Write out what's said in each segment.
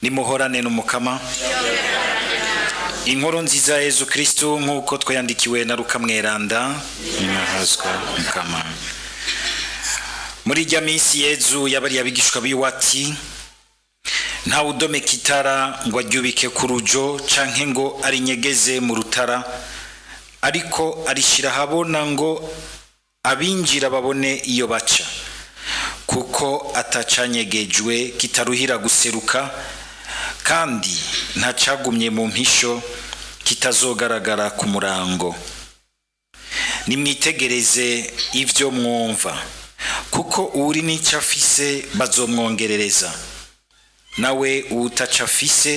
Nimuhorane n'Umukama. Inkuru nziza ya Yezu Kristu nk'uko twayandikiwe na Luka Mweranda. Ninahazwa Mukama. Muri irya minsi Yezu yabariye abigishwa biwe ati: "Ntawe udomeka itara ngo aryubike ku rujo canke ngo arinyegeze mu rutara, ariko arishira ahabona ngo abinjira babone iyo baca, kuko atacanyegejwe kitaruhira guseruka, kandi ntacagumye mu mpisho kitazogaragara ku murango. Nimwitegereze ivyo mwumva, kuko uwuri n'icyo afise bazomwongerereza, nawe uwutaco afise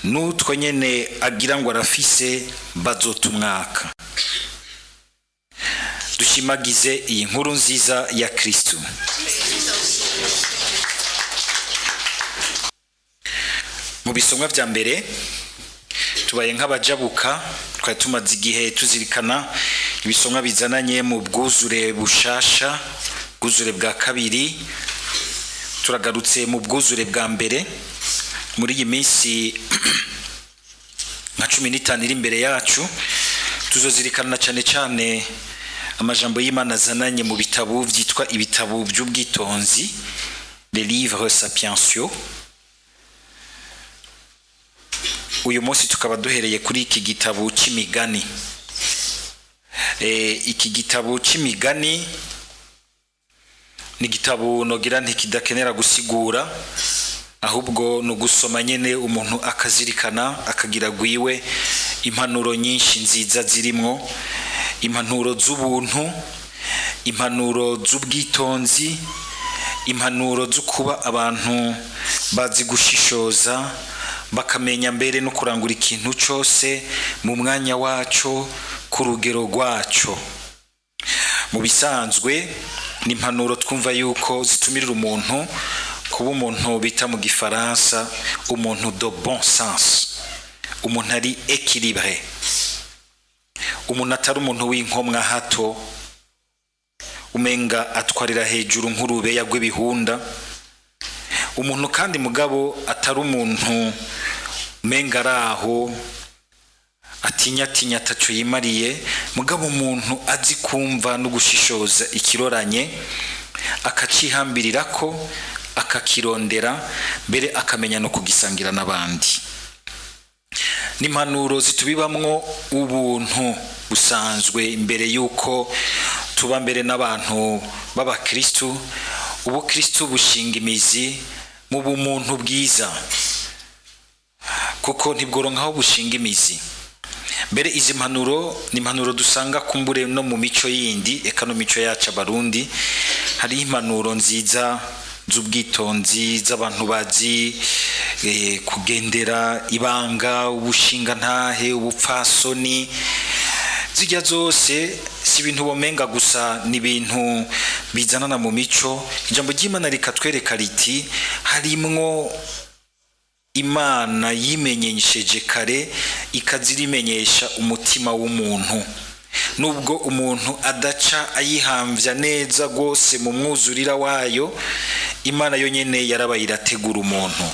n'utwo nyene agira ngo arafise bazotumwaka." Dushimagize iyi nkuru nziza ya Kristu. Mu bisomwa vya mbere tubaye nk'abajabuka, twari tumaze igihe tuzirikana ibisomwa bizananye mu bwuzure bushasha, bwuzure bwa kabiri. Turagarutse mu bwuzure bwa mbere. Muri iyi minsi nka 15 iri imbere yacu tuzozirikana cyane cyane amajambo y'Imana azananye mu bitabo byitwa ibitabo by'ubwitonzi, les livres sapientiaux. Uyu munsi tukaba duhereye kuri iki gitabo c'imigani. Iki gitabo c'imigani ni igitabo nogira ntikidakenera gusigura, ahubwo ni ugusoma nyene umuntu akazirikana akagira gwiwe impanuro nyinshi nziza zirimwo, impanuro z'ubuntu, impanuro z'ubwitonzi, impanuro zo kuba abantu bazi gushishoza, bakamenya mbere no kurangura ikintu cose mu mwanya waco, ku rugero rwaco. Mu bisanzwe ni impanuro twumva yuko zitumirira umuntu kuba umuntu bita mu gifaransa umuntu de bon sens, umuntu ari équilibré, umuntu atari umuntu w'inkomwa hato umenga atwarira hejuru nk'urubeya rw'ibihunda, umuntu kandi mugabo atari umuntu umenga araho atinya ataco yimariye, mugabo umuntu azi kumva no gushishoza ikiroranye, akacihambirirako, akakirondera, mbere akamenya no kugisangira n'abandi. N'impanuro zitubibamwo ubuntu busanzwe imbere y'uko tuba mbere n'abantu b'abakristu. Ubukristu bushinga imizi mu bumuntu bwiza, kuko ntibworonka aho bushinga imizi. Mbere izi mpanuro ni impanuro dusanga kumbure no mu mico yindi, eka no mico yacu abarundi hariho impanuro nziza z'ubwitonzi z'abantu bazi kugendera ibanga, ubushingantahe, ubupfasoni. Zijya zose si ibintu bomenga gusa, ni ibintu bizanana mu mico. Ijambo ry'Imana rikatwereka riti harimwo Imana yimenyesheje kare, ikazirimenyesha umutima w'umuntu, nubwo umuntu adaca ayihamvya neza rwose mu mwuzurira wayo. Imana yo nyene yarabaye irategura umuntu,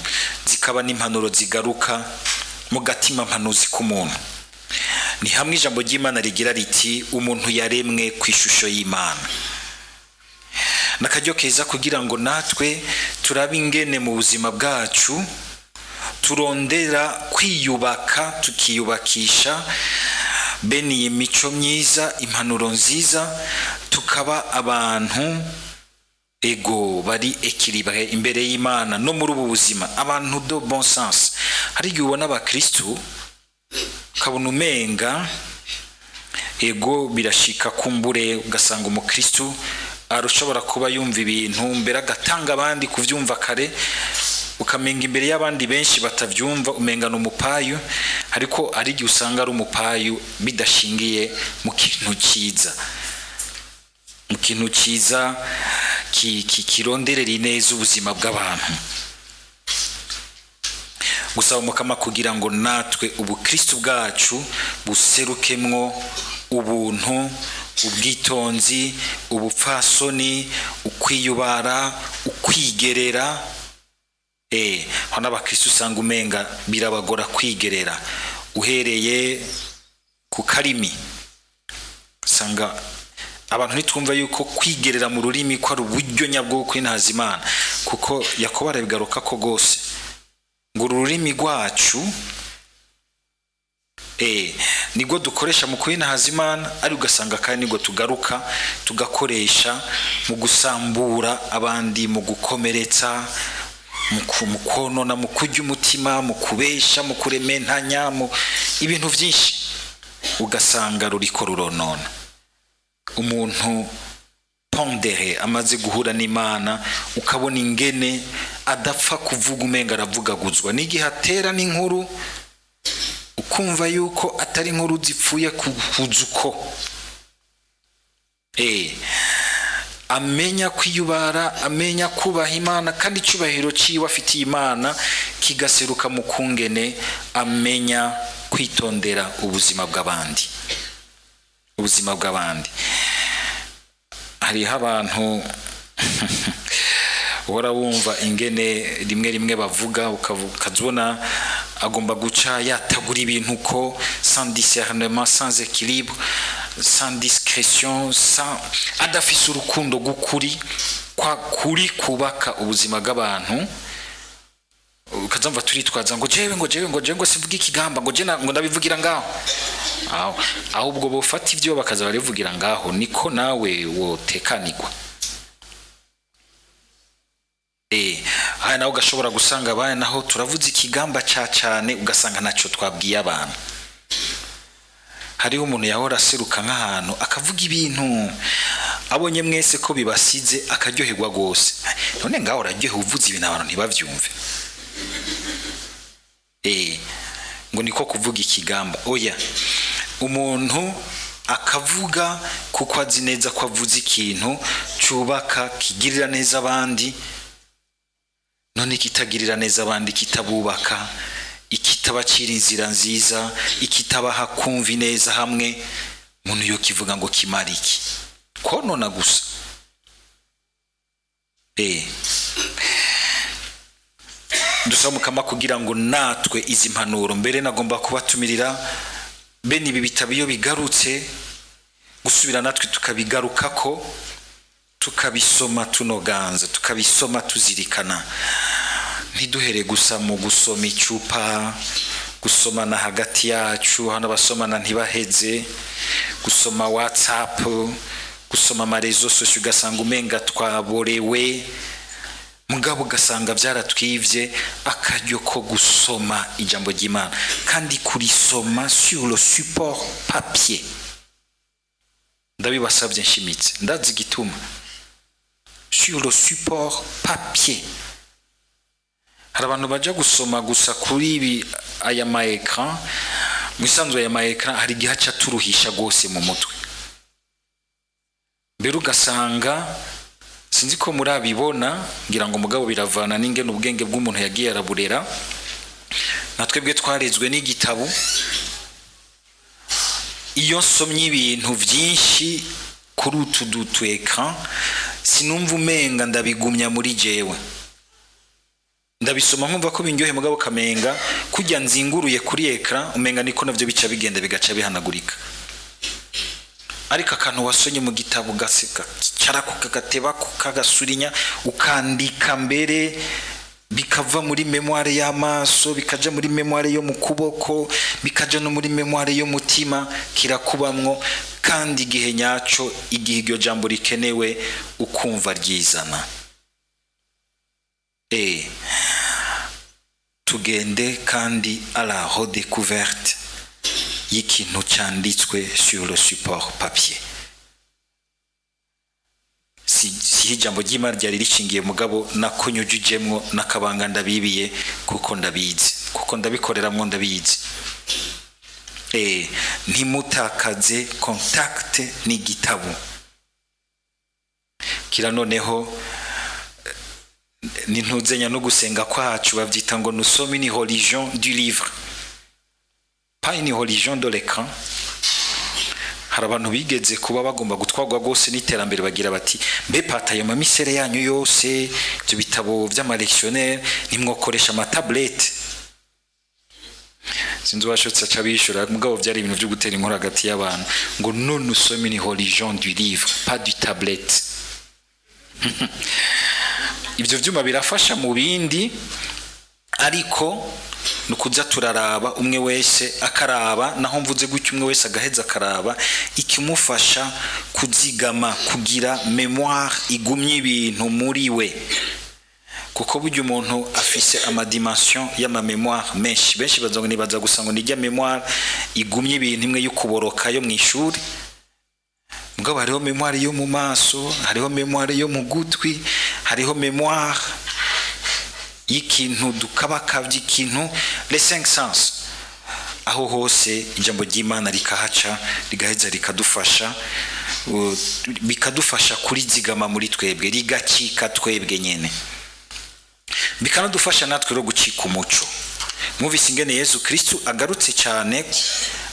zikaba n'impanuro zigaruka mu gatima mpanuzi k'umuntu. Ni hamwe ijambo ry'Imana rigira riti umuntu yaremwe ku ishusho y'Imana. N'akaryo keza kugira ngo natwe turabe ingene mu buzima bwacu turondera kwiyubaka, tukiyubakisha bene iyi mico myiza, impanuro nziza, tukaba abantu ego bari équilibré imbere y'Imana no muri ubu buzima, abantu de bon sens. Hari igihe ubona abakristu ukabona umenga ego birashika kumbure ugasanga umukristu arushobora kuba yumva ibintu mbere agatanga abandi kuvyumva kare, ukamenga imbere y'abandi benshi batavyumva umenga ni umupayu, ariko ari igihe usanga ari umupayu bidashingiye mu kintu ciza, mu kintu ciza kironderera ineza ubuzima bw'abantu. Gusaba Umukama kugira ngo natwe ubukristu bwacu buserukemwo ubuntu, ubwitonzi, ubupfasoni, ukwiyubara, ukwigerera. Aho n'abakristo usanga umenga birabagora kwigerera. Uhereye ku karimi, usanga abantu ntitwumva yuko kwigerera mu rurimi ko ari uburyo nyabwo bwo kwinahaza Imana, kuko Yakobo arabigaruka ko rwose ngo ururimi rwacu nibwo dukoresha mu kwinahaza Imana, ariko ugasanga kandi nibwo tugaruka tugakoresha mu gusambura abandi, mu gukomeretsa, mu konona, mu kurya umutima, mu kubesha, mu kurementanya, mu ibintu byinshi, ugasanga ruriko ruronona. Umuntu pondéré amaze guhura n'Imana, ukabona ingene adapfa kuvuga, umenga aravugaguzwa n'igihe atera n'inkuru, ukumva yuko atari inkuru zipfuye kuza uko. Amenya kwiyubara, amenya kubaha Imana, kandi icyubahiro cyiwe afitiye Imana kigaseruka mu kungene amenya kwitondera ubuzima bw'abandi, ubuzima bw'abandi. Hariho abantu uhora wumva ingene rimwe rimwe bavuga, ukazibona agomba guca yatagura ibintu ko sans discernement, sans équilibre, sans discrétion, sans adafise urukundo rw'ukuri kwa kuri kubaka ubuzima bw'abantu. Ukazamva turitwaza ngo jewe, ngo jewe, ngo jewe, ngo sivuga ikigamba, ngo je ngo ndabivugira ngaho aho. Ahubwo bofata ibyo bakaza barivugira ngaho, niko nawe wotekanirwa. Haya nawe ugashobora gusanga abana naho turavuze ikigamba ca cane, ugasanga ntacyo twabwiye abantu. Hariho umuntu yahora aseruka nk'ahantu akavuga ibintu, abonye mwese ko bibasize akaryoherwa rwose. None ngaho uraryohewe uvuze ibintu abantu ntibavyumve? Ngo niko kuvuga ikigamba. Oya, umuntu akavuga kuko azi neza ko avuze ikintu cubaka, kigirira neza abandi. None kitagirira neza abandi, kitabubaka, ikitabacira inzira nziza, ikitabaha kumva ineza hamwe, umuntu yo kivuga ngo kimara iki? Konona gusa. Dusaba Mukama kugira ngo natwe izi mpanuro, mbere nagomba kubatumirira bene ibi bitabo iyo bigarutse gusubira natwe tukabigarukako, tukabisoma tunoganza, tukabisoma tuzirikana, ntiduhere gusa mu gusoma icupa, gusomana hagati yacu hano, abasomana ntibaheze, gusoma WhatsApp, gusoma ama réseaux sociaux, ugasanga umenga twaborewe, mugabo ugasanga byaratwivye akaryo ko gusoma ijambo ry'Imana, kandi kurisoma sur le support papier. Ndabibasabye nshimitse, ndazi igituma. Sur le support papier. Hari abantu baja gusoma gusa kuri ibi, aya ma écran. Mu isanzwe aya ma écran hari igihe aca turuhisha rwose mu mutwe mbere, ugasanga sinzi ko murabibona, ngira ngo mugabo biravana n'ingene ubwenge bw'umuntu yagiye araburera. Na twebwe twarezwe n'igitabo. Iyo nsomye ibintu byinshi kuri utu dutu écran, sinumva umenga ndabigumya muri jewe. Ndabisoma nkumva ko binyohe, mugabo kamenga kujya nzinguruye kuri écran, umenga niko navyo bica bigenda, bigaca bihanagurika. Ariko akantu wasonye mu gitabo, gaseka kicarako, kagatebako, kagasurinya, ukandika mbere, bikava muri mémoire y'amaso, bikaja muri mémoire yo mu kuboko, bikaja no muri mémoire y'umutima, kirakubamwo. Kandi igihe nyaco, igihe iryo jambo rikenewe, ukumva ryizana. Tugende kandi à la redécouverte y'ikintu cyanditswe sur le support papier. Si ijambo ry'Imana ryari rishingiye, mugabo nako nyujujemwo n'akabanga ndabibiye, kuko ndabizi, kuko ndabikoreramwo, ndabizi. Ntimutakaze contact n'igitabo. Kira noneho nintuzenya no gusenga kwacu, bavyita ngo nous sommes une religion du livre, pas une religion de l'écran. Hari abantu bigeze kuba bagomba gutwarwa rwose n'iterambere, bagira bati: "Mbe pata, ayo mamisere yanyu yose, ibyo bitabo by'ama lectionnaire, ntimwokoresha ama tablettes?" Sinzi uwashotse aca bishura, mugabo byari ibintu byo gutera inkuru hagati y'abantu ngo: "Nous, nous sommes une religion du livre, pas du tablette." Ibyo byuma birafasha mu bindi, ariko ni ukuza turaraba, umwe wese akaraba. Naho mvuze gutyo, umwe wese agaheza akaraba ikimufasha kuzigama, kugira mémoire igumye ibintu muri we, kuko burya umuntu afise ama dimensions y'ama mémoire menshi. Benshi baza ngo nibaza gusa ngo nijya mémoire igumye ibintu imwe yo kuboroka yo mu ishuri. Mugabo hariho mémoire yo mu maso, hariho mémoire yo mu gutwi, hariho mémoire y'ikintu dukabakavya ikintu, les cinq sens. Aho hose ijambo ry'Imana rikahaca, rigaheza rikadufasha, bikadufasha kurizigama muri twebwe, rigacika twebwe nyene, bikanadufasha natwe rero gucika umuco. Mwumvise ingene Yezu Kristu agarutse cyane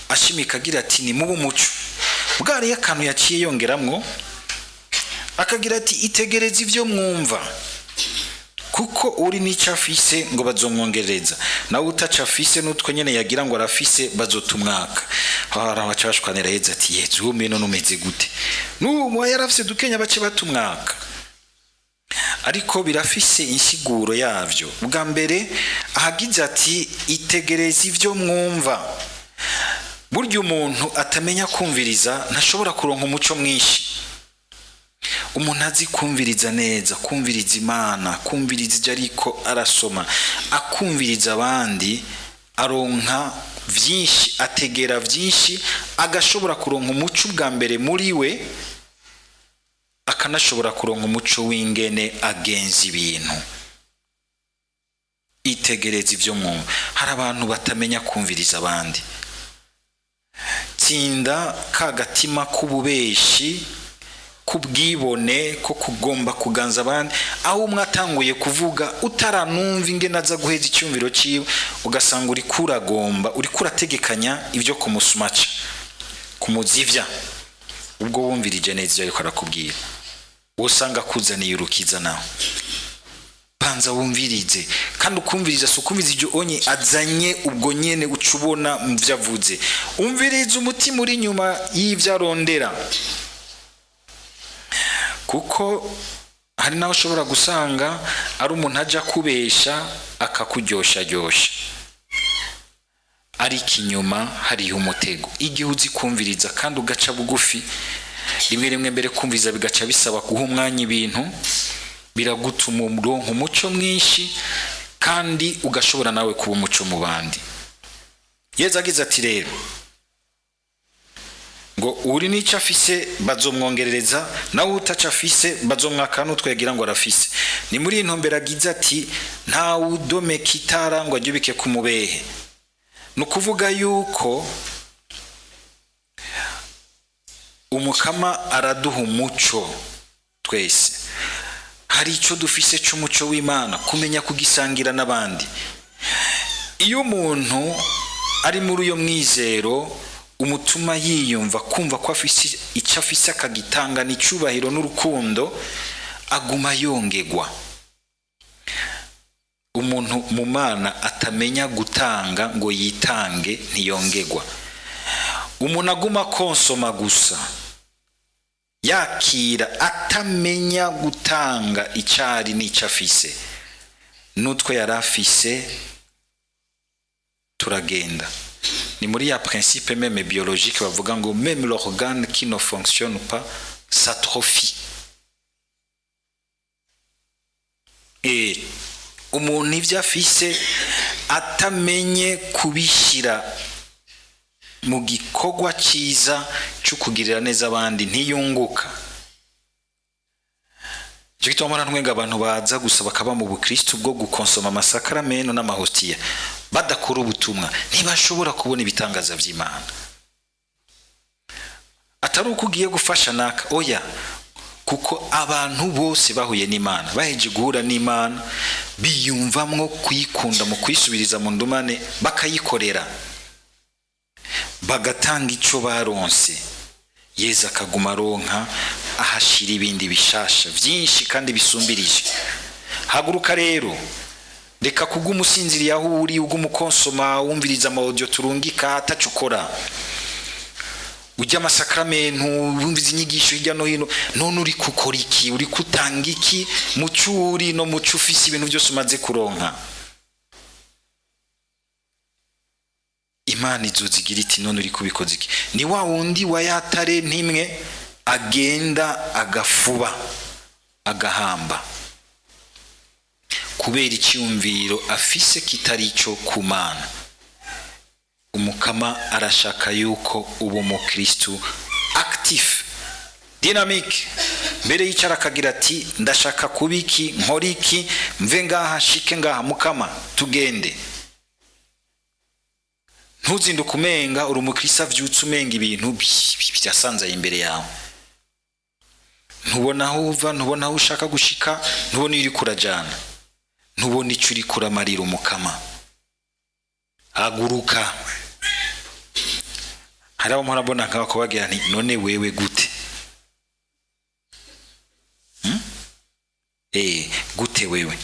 ashimika agira ati: "Ni mube umuco." Bwariyo akantu yaciye yongeramwo, akagira ati: "Itegereze ibyo mwumva, kuko uri n'icyo afise ngo bazomwongereza, nawe utaco afise n'utwo nyene yagira ngo arafise bazotumwaka." Aho baca bashwanira. Yezu ati: "Yezu, uwo meno numeze gute? N'ubu yarafise dukenya, bace batumwaka." Ariko birafise insiguro yavyo. Bwa mbere ahagize ati: "Itegereze ibyo mwumva." Burya umuntu atamenya kumviriza ntashobora kuronka umuco mwinshi. Umuntu azi kumviriza neza, kumviriza Imana, kumviriza ibyo ariko arasoma, akumviriza abandi, aronka byinshi, ategera byinshi, agashobora kuronka umuco ubwa mbere muri we, akanashobora kuronka umuco w'ingene agenza ibintu. Itegereza ibyo mwumva. Hari abantu batamenya kumviriza abandi. Tsinda ka gatima k'ububeshi, k'ubwibone, ko kugomba kuganza abandi, aho umwe atanguye kuvuga utaranumva ingene aza guheza icyumviro cyiwe, ugasanga uri kuragomba, uri kurategekanya ibyo kumusumaca, kumuzivya. Ubwo wumvirije neza ibyo ariko arakubwira, usanga akuzaniye urukiza. Nawe banza wumvirize. Kandi ukumviriza si ukumviriza ibyo onye azanye ubwo nyene uca ubona mu byo avuze. Umviriza umutima uri inyuma y'ibyo arondera, kuko hari naho ushobora gusanga ari umuntu ajya kubesha akakuryosharyoshya, ariko inyuma hariho umutego. Igihe uzi kumviriza kandi ugaca bugufi, rimwe rimwe mbere kumviriza bigaca bisaba guha umwanya ibintu, biragutuma uronka umuco mwinshi, kandi ugashobora nawe kuba umuco mu bandi. Yezu agize ati rero ngo: "Uri n'icyo afise bazomwongerereza, nawe utaco afise bazomwaka n'utwo yagira ngo arafise." Ni muri iyi ntumbero agize ati: "Ntawe udomeka itara ngo aryubike ku mubehe." Ni ukuvuga yuko Umukama araduha umuco twese. Hari icyo dufise cy'umuco w'Imana, kumenya kugisangira n'abandi. Iyo umuntu ari muri uyo mwizero umutuma yiyumva, kumva ko afise icyo afise, akagitanga n'icyubahiro n'urukundo, aguma yongegwa. Umuntu mu Mana atamenya gutanga ngo yitange ntiyongegwa. Umuntu aguma konsoma gusa, yakira, atamenya gutanga icyari n'icyo afise, n'utwo yari afise turagenda. Ni muri ya principe même biologique bavuga ngo: "Même l'organe qui ne fonctionne pas s'atrophie." Umuntu ibyo afise atamenye kubishyira mu gikorwa cyiza cyo kugirira neza abandi ntiyunguka. Icyo gituma mpora ntwenga abantu baza gusa bakaba mu bukristu bwo gukonsoma amasakaramento n'amahostiya, badakora ubutumwa, ntibashobora kubona ibitangaza by'Imana. Atari uko ugiye gufasha naka, oya, kuko abantu bose bahuye n'Imana, baheje guhura n'Imana, biyumvamwo kuyikunda mu kuyisubiriza mu ndumane, bakayikorera, bagatanga icyo baronse. Yezu akaguma aronka ahashira ibindi bishasha byinshi kandi bisumbirije. Haguruka rero, reka kuguma usinziriye aho uri, uguma ukonsoma, wumviriza ama audio turungika ataco ukora, ujya amasakramentu, wumviza inyigisho hirya no hino. None uri gukora iki? Uri kutanga iki mu cyo uri no mu cyo ufise, ibintu byose umaze kuronka? Imana izozigira iti: none uri kubikoza iki? Ni wa wundi wa yatare ntimwe agenda agafuba agahamba kubera icyumviro afise kitari ico ku Mana. Umukama arashaka yuko uba umukristu actif, dynamique. Mbere yicara akagira ati: ndashaka kuba iki, nkora iki, mve ngaha nshike ngaha, Mukama tugende. Ntuzinduke umenga uri umukristo avyutse, umenga ibintu byasanzaye imbere yawe, ntubona aho uva, ntubona aho ushaka gushika, ntubona iyo uriko urajana, ntubona ico uriko uramarira Umukama. Haguruka. Hari abo mpora mbona nk'abo kubagira nti: none wewe gute? Gute wewe?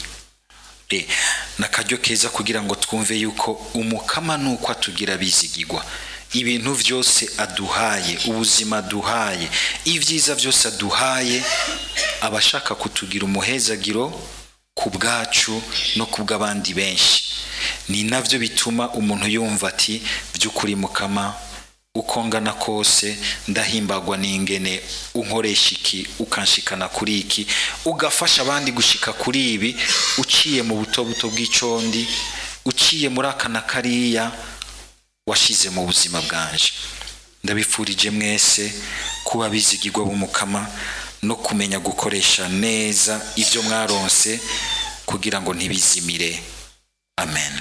Nakaryo keza kugira ngo twumve yuko Umukama nuko atugira bizigigwa. Ibintu vyose aduhaye, ubuzima aduhaye, ibyiza vyose aduhaye, abashaka kutugira umuhezagiro ku bwacu no ku bw'abandi benshi. Ni navyo bituma umuntu yumva ati: by'ukuri Mukama, uko ngana kose ndahimbagwa n'ingene unkoresha iki, ukanshikana kuri iki, ugafasha abandi gushika kuri ibi, uciye mu buto buto bw'icondi, uciye muri aka na kariya washize mu buzima bwanje. Ndabifurije mwese kuba bizigirwa b'Umukama no kumenya gukoresha neza ibyo mwaronse kugira ngo ntibizimire. Amen.